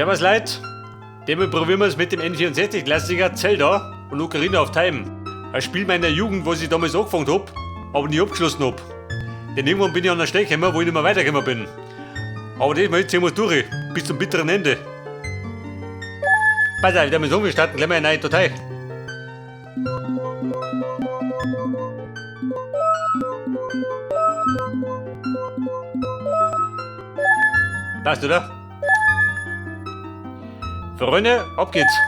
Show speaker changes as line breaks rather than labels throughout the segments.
Servus Leute, diesmal probieren wir es mit dem N64 Klassiker Zelda und Ocarina of Time. Ein Spiel meiner Jugend, was ich damals angefangen hab, aber nie abgeschlossen hab. Denn irgendwann bin ich an der Stelle gekommen, wo ich nicht mehr weitergekommen bin. Aber diesmal ziehen wir es durch, bis zum bitteren Ende. Pass auf, ich werde mal wir starten gleich mal eine neue Datei. Passt, oder? Freunde, ab geht's!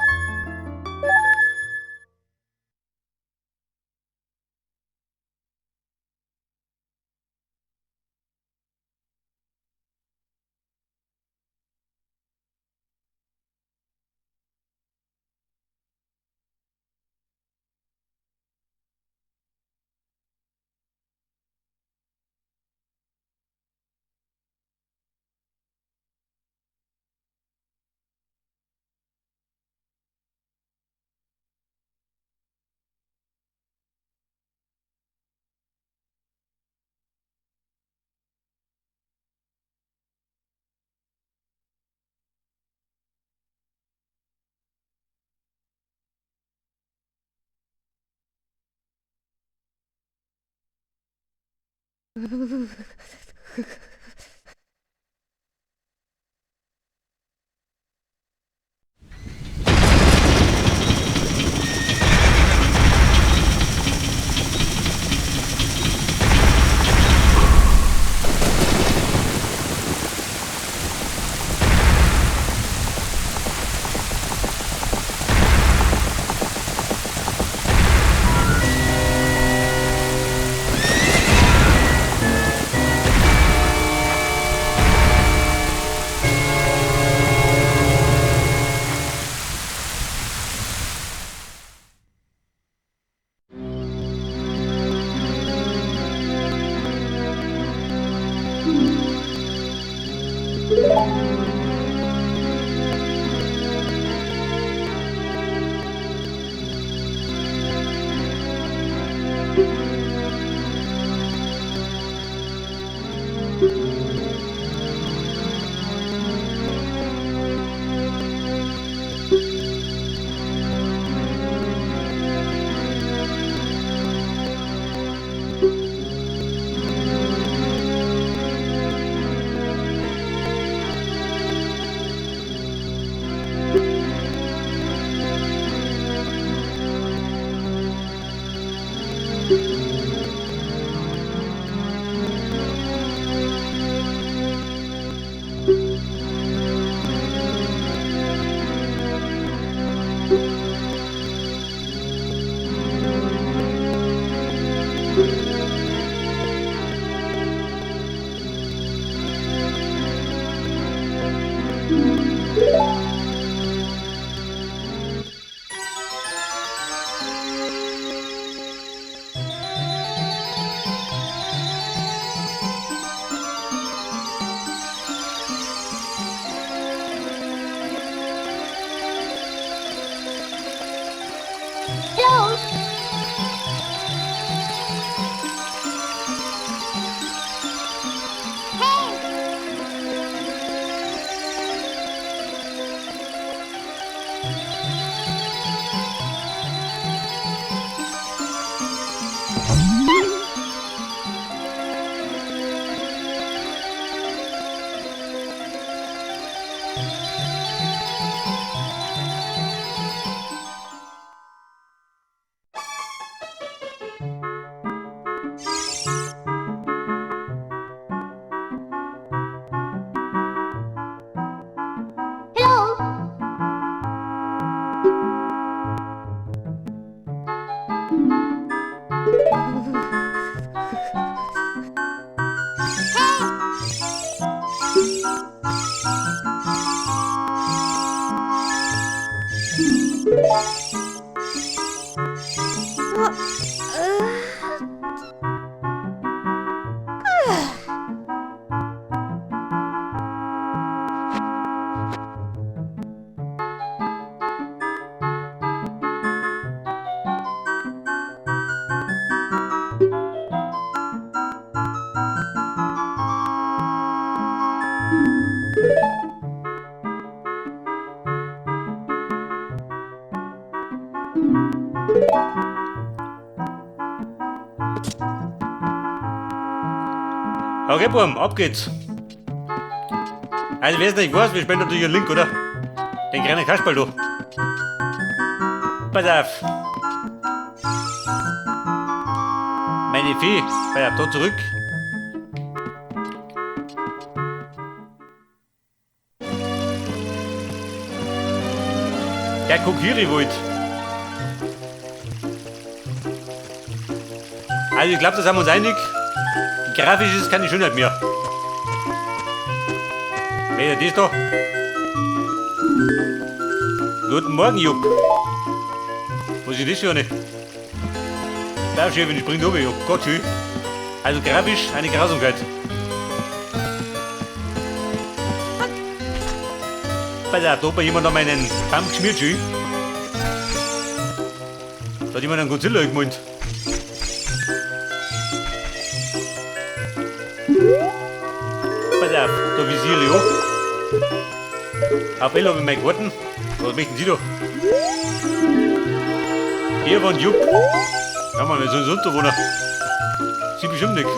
Okay, Buam, ab geht's. Also, wer es nicht weiß, wir spielen natürlich einen Link, oder? Den kleinen Kasperl da. Pass auf. Meine Fee, pass auf, da zurück. Der Kokiri-Wald. Also ich glaube, da sind wir uns einig. Grafisch ist keine Schönheit mehr. Wer ist das da? Guten Morgen, Jupp. Was ist das für eine? Da, Chefin, ich springt oben, Jupp. Gott schön. Also grafisch eine Grausamkeit. Pass auf, da hat mir jemand an meinen Baum geschmiert, schön. Da hat jemand einen Godzilla gemalt. Pass auf, da visiere ich an. Auf L habe ich meinen Garten. Was möchten Sie da? Hier wohnt Jupp. Ja, Mann, wir sind so Unterwohner. Sie bestimmt nicht.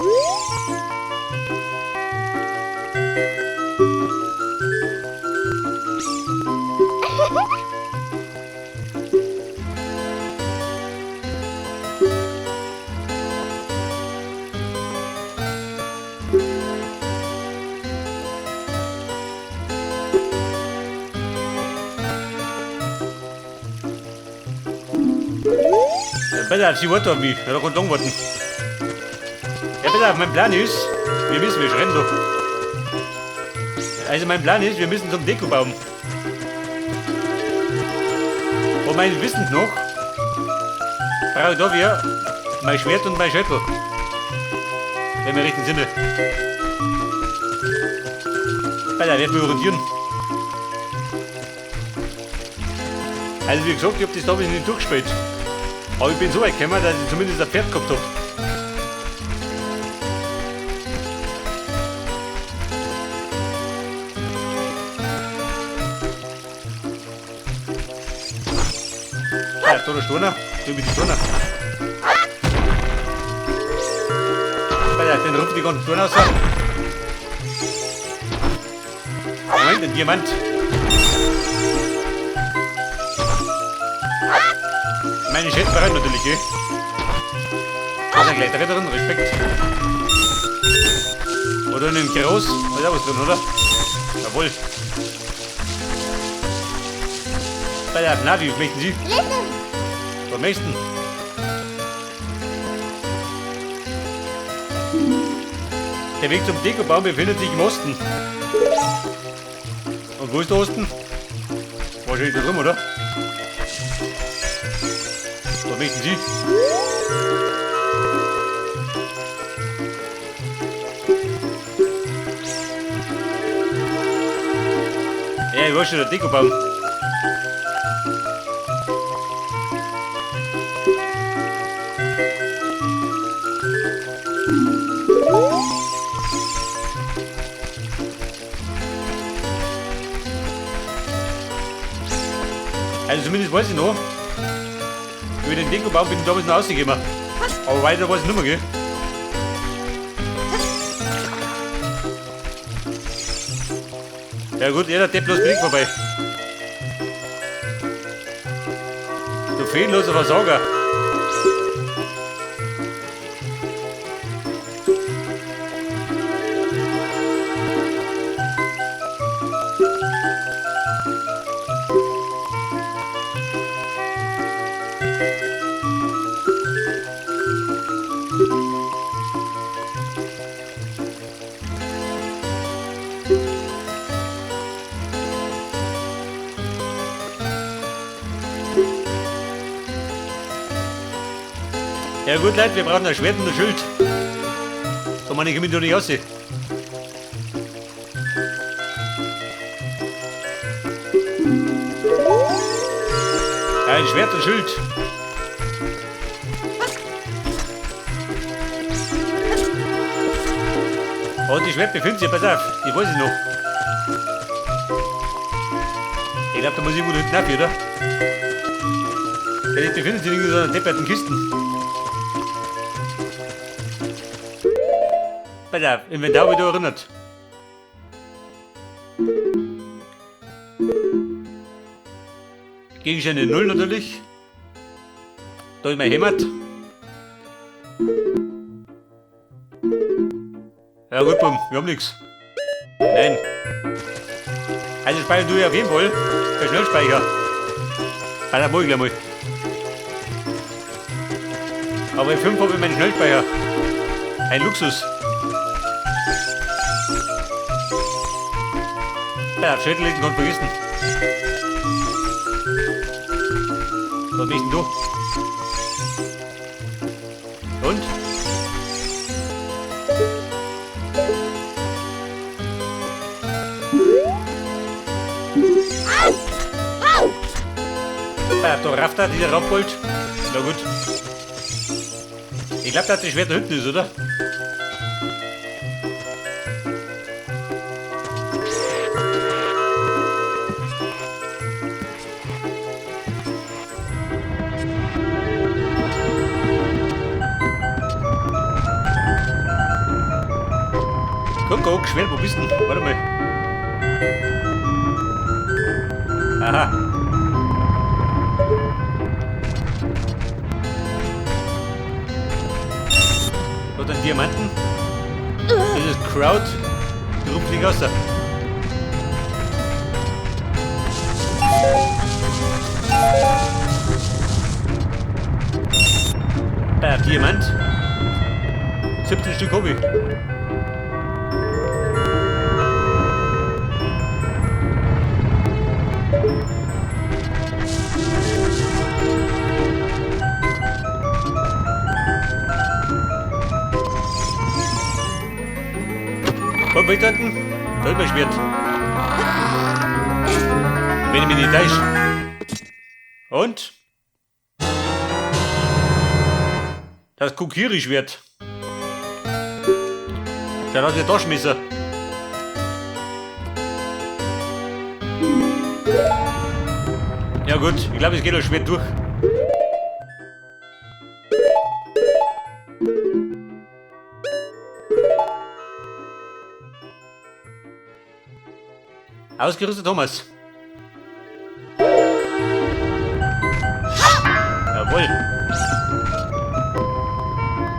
Pass auf, sie wartet auf mich. Ja, da kann lang warten. Ja, pass auf, mein Plan ist, wir müssen, wir schreien doch. Also mein Plan ist, wir müssen zum Dekobaum. Und mein Wissen noch, brauche ich da wieder mein Schwert und mein Schädel. Wenn wir recht Sinne. Pass auf, werd mich orientieren. Also wie gesagt, ich hab das damals nicht durchgespielt. Aber ich bin so weit gekommen, dass ich zumindest ein Pferd gehabt hab. Ja, da der Stoner. Da bin ich Stoner. Alter, den ruft die ganzen Stoner raus. Moment, ein Diamant. Meine Schätze bereit natürlich, eh? Da ist ein gleich drin, Respekt. Oder in dem Groß, da ist auch was drin, oder? Jawohl. Bei der Navi, was möchten Sie? Was möchten? Der Weg zum Dekobaum befindet sich im Osten. Und wo ist der Osten? Wahrscheinlich da drüben, oder? Was möchten Sie? Ja, ich weiß schon, der Dekobaum. Also zumindest weiß ich noch, über den Dekobaum bin ich damals noch rausgekommen. Aber weiter weiß ich nicht mehr, gell? Ja gut, jeder Depp bloß Blick vorbei. Du fehlenloser Versager. Ja gut, Leute, wir brauchen ein Schwert und ein Schild. So meine ich mich doch nicht aussehen. Ja, ein Schwert und Schild. Und die Schwert befindet sich, pass auf, die weiß ich noch. Ich glaube, da muss ich irgendwo hinten ab, oder? Ja, die befindet sich in so einer depperten Kisten. Pass auf, Inventar wieder erinnert. Gegenstände 0 natürlich. Da ist mein Heimat. Ja gut, bumm, wir haben nichts. Nein. Also speichern du ja auf jeden Fall. Der Schnellspeicher. Also mach ich gleich mal. Aber in 5 habe ich meinen Schnellspeicher. Ein Luxus. Ja, Schädel legen kann vergessen. Was bist denn du? Und? Ja, da rafft er, dieser Raubbold. Na gut. Ich glaube, dass das Schwert da hinten ist, oder? Guck, Schwert, wo bist du denn? Warte mal. Aha. Hat einen Diamanten. Das ist Crowd. Die rumfliegen raus. Diamant. 17 Stück hab ich. Komm, weg dort. Da ist mein Schwert. Wenn ich mich nicht täusche. Und? Das Kokiri-Schwert. Der hat sich Taschenmesser. Ja gut, ich glaube, es geht auch schwer durch. Ausgerüstet Thomas. Jawohl.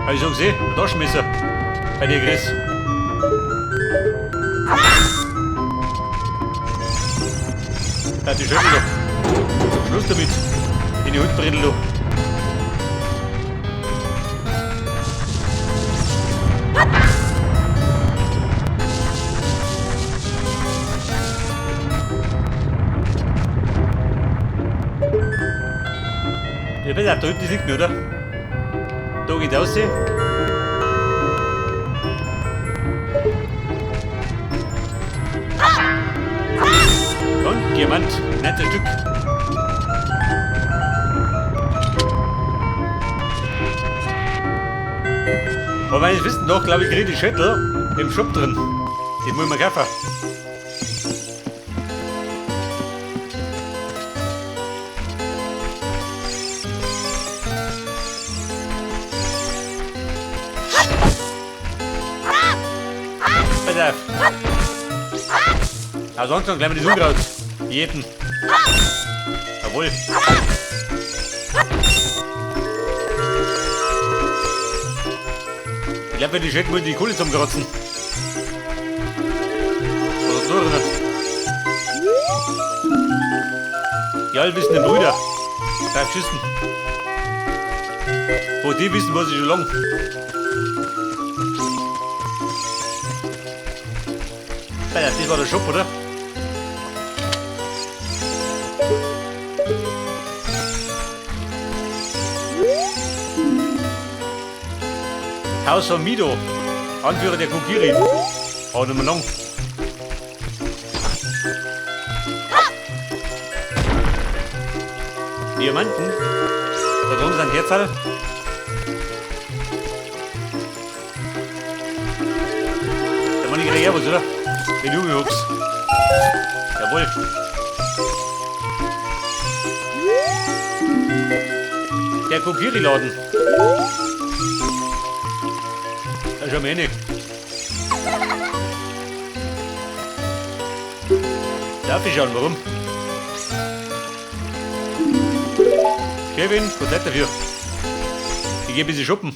Hab ich so gesehen? Ein Taschenmesser. Bei dir, Chris. Ja, die schön wieder. Schluss damit. In die Hundbredel, du. Ja, pass auf, da hinten liegt mir, oder? Da geht raus. Und Diamant, nettes Stück. Aber meines Wissens noch, glaube ich, kriege ich die Schädel im Shop drin. Den muss ich mir kaufen. Pass auf. Ansonsten gleich mal das Unkraut. Jeden. Jawohl. Ich glaube, wenn die Schäden wollen, die Kohle zum Kratzen. Oder so erinnert. Die allwissenden Brüder. Drei Schüssen. Wo die wissen, was ich schon lang. Das war der Shop, oder? Haus von Mido, Anführer der Kokiri. Hau nicht mehr lang. Diamanten. Da drüben sind Herzl. Da war nicht gleich was, oder? Den Junge hups. Jawohl. Der Kokiri-Laden. Da schauen wir hin. Darf ich schauen, warum? Kevin, was seid dafür? Ich geh ein bisschen shoppen.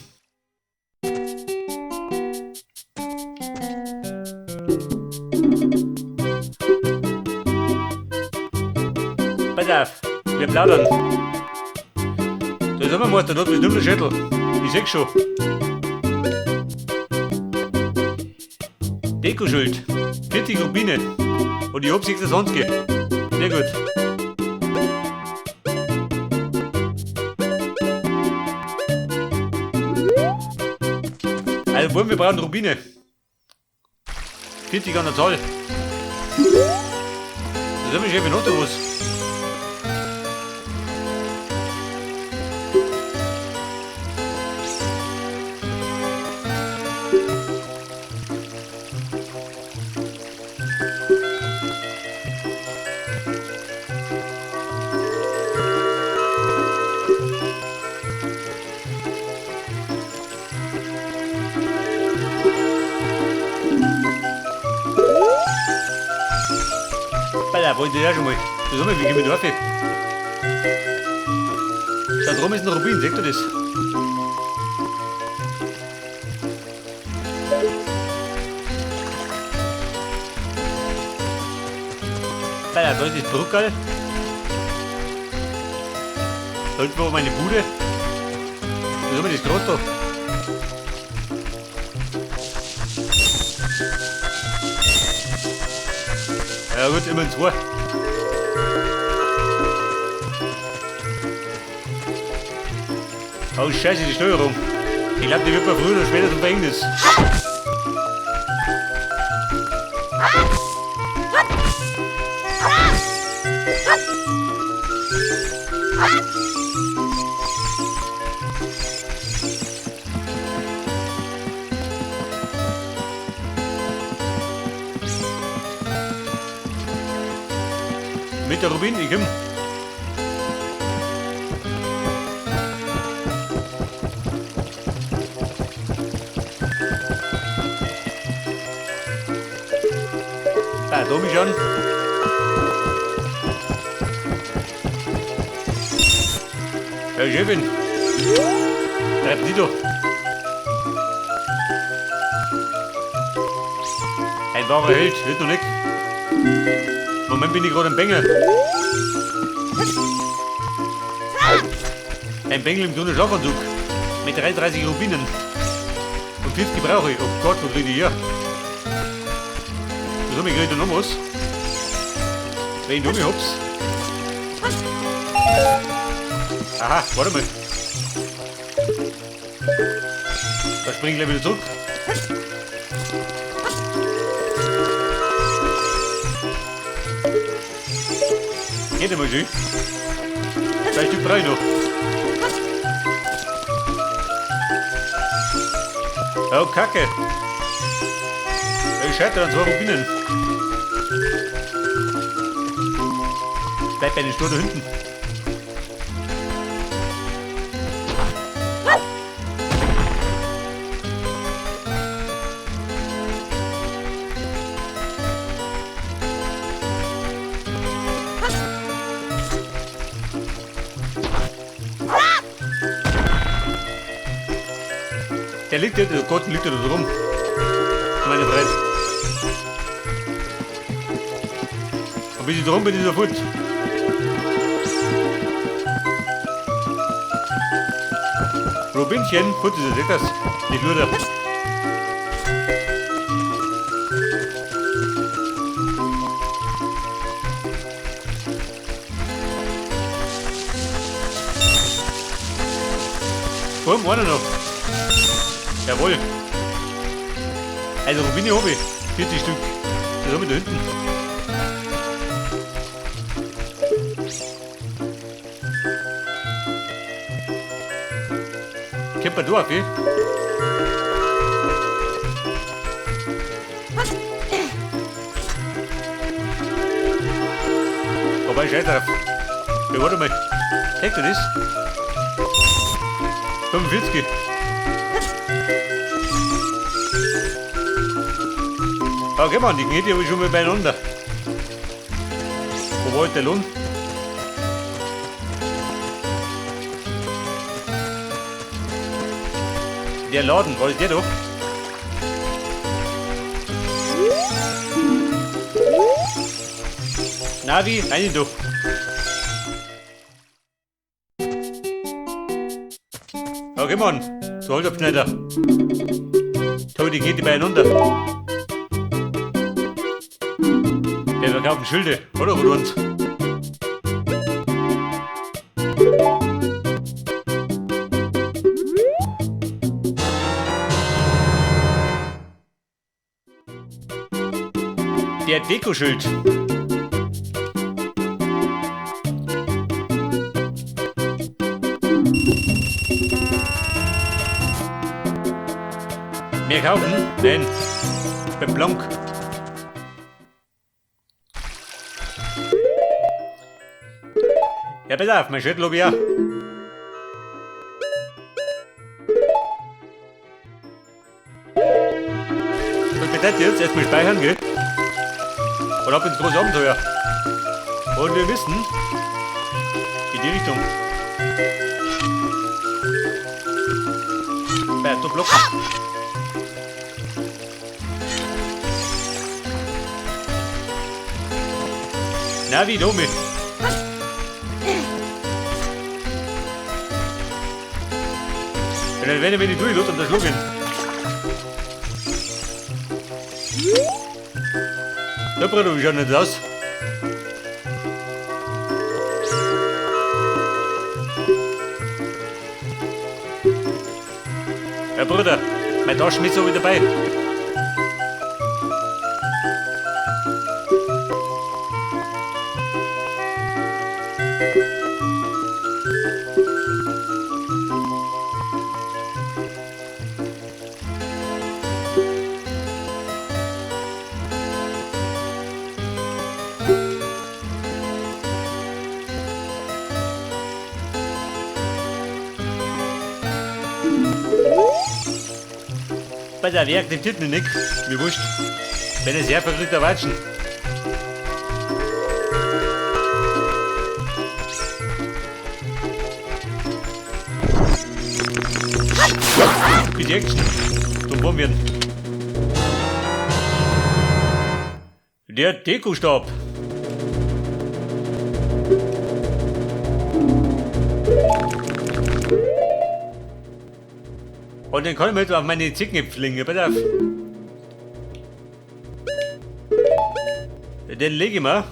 Pass auf, wir plaudern. Der Sommermeister hat mit dummen Schädel. Ich seh schon. Dekoschuld. 40 Rubine. Und ich hab 26. Sehr gut. Also wollen wir brauchen Rubine. 40 an der Zahl. Da sind wir schon noch was. Wollte ich ja schon mal. Das ist wie gehen wir da auf? Da drum ist ein Rubin, seht ihr das? Da ist das Bruckerl. Da hinten war meine Bude. Das ist das groß da. Ja gut, immerhin zwei. Oh Scheiße, die Steuerung. Ich glaube, die wird mir früher oder später zum Verhängnis. Mit der Rubin, ich komm. Da, da mich an. Ja, Chefin. Treib die doch. Ein wahrer Held, wird noch nicht. Moment, bin ich gerade ein Bengel. Ein Bengel im grünen Schlafanzug. Mit 33 Rubinen. Und 40 brauche ich. Oh Gott, wo kriege ich hier? Was hab ich gerade noch was? Wenn ich hops. Aha, warte mal. Da spring ich gleich wieder zurück. Geht einmal schön. 2 Stück brauche ich noch. Oh, Kacke. Ich scheitere an 2 Rubinen. Bleib bei den Stur da hinten. Der liegt ja, oh Gott, liegt ja da rum. Meine Fresse. Und bis ich da rum bin, ist er fort. Rubinchen, fort ist er, seht das? Nicht nur der. Komm, einer noch. Jawohl. Also Rubine habe ich. 40 Stück. Das habe ich da hinten. Kommt man da auf, eh? Wobei, scheiß drauf. Ja, warte mal. Echt du das? 45. Okay, Mann, die geht ja schon mal beieinander. Wo war der Lohn? Der Laden, was ist der da? Navi, rein doch. Okay, Mann, so Holzabschneider. Da, die geht die beieinander. Wir verkaufen Schilde, oder Rudolf? Der Dekoschild. Mehr kaufen? Nein. Beim Blank. Ja, pass auf, mein Schritt hab ich auch. Was bedeutet jetzt? Erstmal speichern, gell? Und ab ins große Abenteuer. Und wir wissen, in die Richtung. Bei du Blocken. Na, wie dumm. Wenn ich durch, und das schlucken. Da, Bruder, wie schaut denn das aus? Ja, Bruder, mein Taschen ist so wieder dabei. Bei der Werk den Titel nicht, mir wurscht. Wenn es herverkriegt, der Watschen. Bitte Action. Zum Bomben. Der Dekostab. Und den kann ich mir jetzt auf meine Zicken pflegen. Pass auf. Den lege ich mal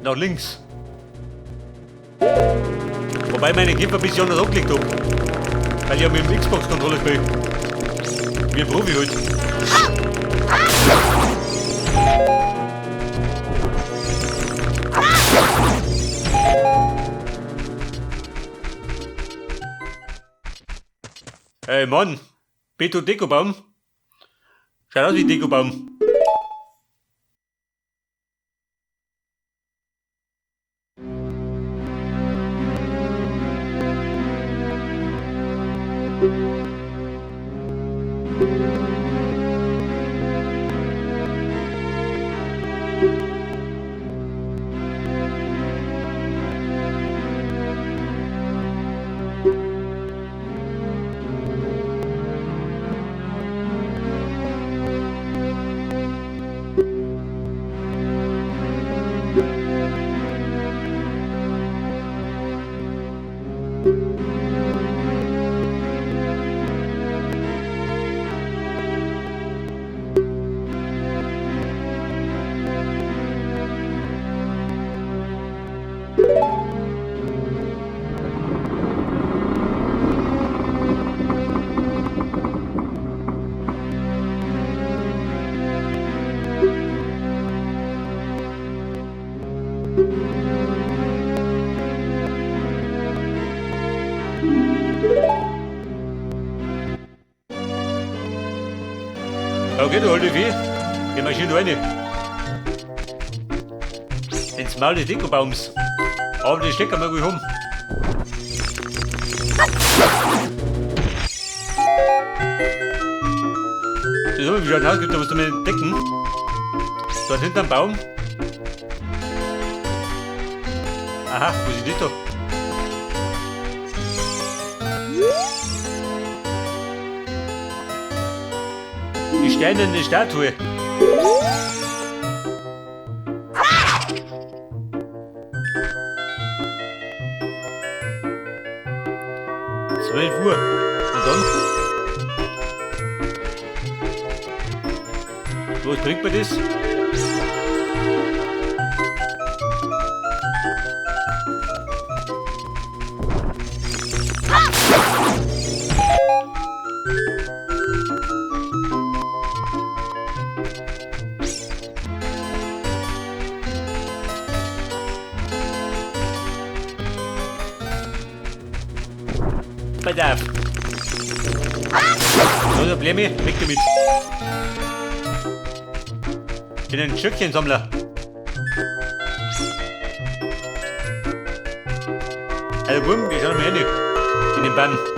nach links. Wobei meine Kämpfer ein bisschen anders angelegt habe. Weil ich ja mit dem Xbox-Controller spiele. Wie ein Profi halt. Hey Mann, bist du Dekobaum? Schaut aus wie Dekobaum. Okay, du alte Vieh. Geh mal schön rein. Ins Maul des Dekobaums. Aber den Stecker mal gut um. Das habe ich mal, wie schaut denn aus? Gibt da was zum Entdecken? Dort hinterm Baum. Aha, wo ist das da? Die steinerne Statue. 12 Uhr. Und dann? Was bringt mir das? Pass auf. So, der Blemi, weg damit. Ich bin ein Schöckchensammler. Also Wurm, wir schauen mal rein. In den Bann.